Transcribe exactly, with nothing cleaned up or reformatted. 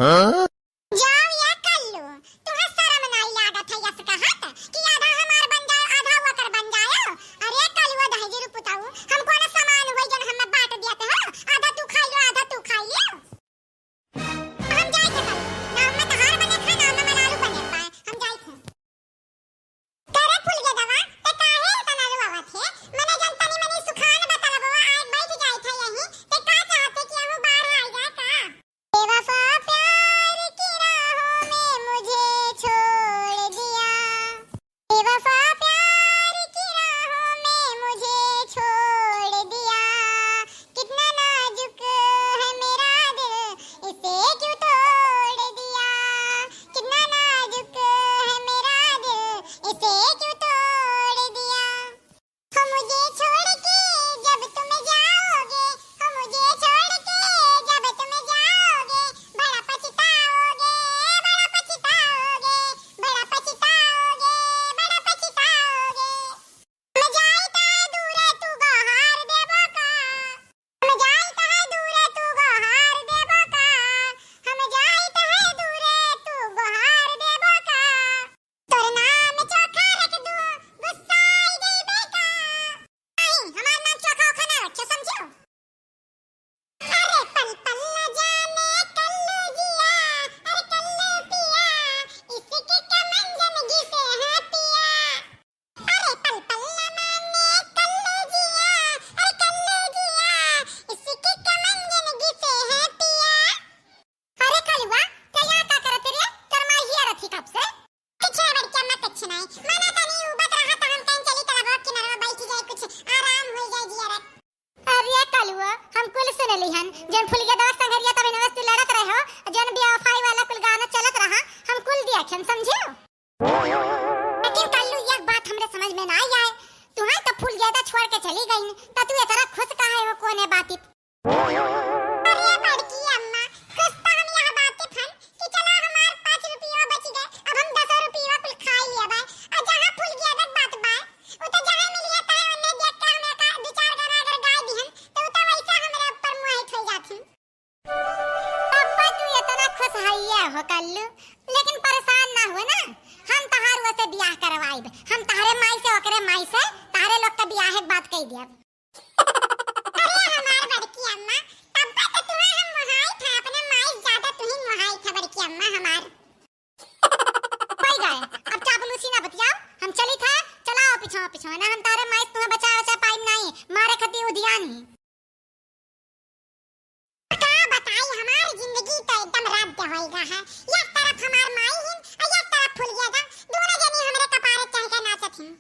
हाँ? जाओ ये कल्लू, तुहा शरम नाई लागत है यस कहत कि आधा हमार बन जाए, आधा ओकर बन जाए? अरे कलुआ दहेजरू पुताऊ, हम कौन सामान होई जन हमें बांट दिया थे, हाँ? आधा तू खाई लो, आधा तू खाई लियो। हम जाई थे कल, ना हमें तहार बने खा, ना हमें मलालू बने पाए, हम जाई थे। करे फूल के दवा, ते काहे इतना रोवत है? मने जन तनी मनी सुखान बतलबवा आए बैठ जाई थे यहीं, ते का चाहते कि हमू बाढ़ आई जाए का? बेवफा प्यार की राहों में मुझे छोड़ दिया, बेवफा प्यार की राहों में मुझे छोड़ दिया, कितना नाजुक है मेरा दिल, इसे क्यों तोड़ दिया, कितना नाजुक है मेरा दिल, इसे क्यों तोड़ दिया। हो मुझे छोड़ के जब तुम जाओगे, हो मुझे छोड़ के जब तुम जाओगे, बड़ा पछताओगे, बड़ा पछताओगे, बड़ा पछताओगे, बड़ा पछताओगे। हम जाई त दूरे तू गोहार देबो का, हम जाई त दूरे तू गोहार देबो का, हम जाई त दूरे तू गोहार देबो का। तोर नाम चोखा रख दूँ, गुस्साई जइबे का? नहीं, हमार नाम चोखा ओखा ना रखे, समझो? अरे पल पल न जाने कल्लू जिया, अरे कल्लू पिया, इश्क के मंजन घिसे हैं पिया। अरे पल पल न माने कल्लू जिया, अरे कल्लू जिया, इश्क के मंजन घिसे हैं पिया। अरे कलुआ, ते यहाँ का करत रे? तोर माई हिया रथी कब से? कुछ है बड़की अम्मा, कुछ नहीं। मना तनी उबत रहा त हम कहीं चली तालाब किनारे बैठ जाए, कुछ आराम हो जाए जिया रे। अरे कलुआ, हम कुल सुन लिहन, जौन फुलगेदवा संगरिया तब इनवस तू लड़त रहे हो, जौन बेवफाई वाला कुल गाना चलत रहा, हम कुल दिया खन समझियो। लेकिन कल्लू, एक बात हमरे समझ में ना आई आए, तुहां तो फुलगेदा छोड़ के चली गई, त तू इतना खुश काहे हो, कौने बाती? अरे बड़की अम्मा, खुश त हम यह बात थन कि चला हमार पाँच रुपया बच गए, अब हम दसो रुपया कुल खाई लेबे। और जहाँ फुलगेदा के बात बा, उ तो जहाँ मिलिया तहाँ उन्हें देख के हमें का दो चार गाना अगर गाय दिहन, तो उ तो वैसा हमरे ऊपर मोहित हो जाथिन। तब तू इतना खुश हइया हो कल्लू, लेकिन परेशान ना हुए ना, हम तहार ओसे बियाह करवाइब, हम तहरे माई से, ओकरे माई से तहरे लोग के बियाह के बात कही दियब। अरे हमार बड़की अम्मा, तब तो तुहे हम मोहाई था, अपने माई से ज्यादा तुही मोहाई था बड़की अम्मा हमार। कोई गए, अब चापलूसी ना बतियाओ, हम चली था, चलाओ पिछवा पिछवा, ना हम तारे माई से तुहे बचा बचा पाई नहीं, मारे खती उधियान ही। का बताई, हमार जिंदगी तो एकदम रद्द होई गा है। एक तरफ हमार माई हिन, और एक तरफ फुलगेदा, दोनों जनी हमरे कपारे चढ़ के नाचत हिन।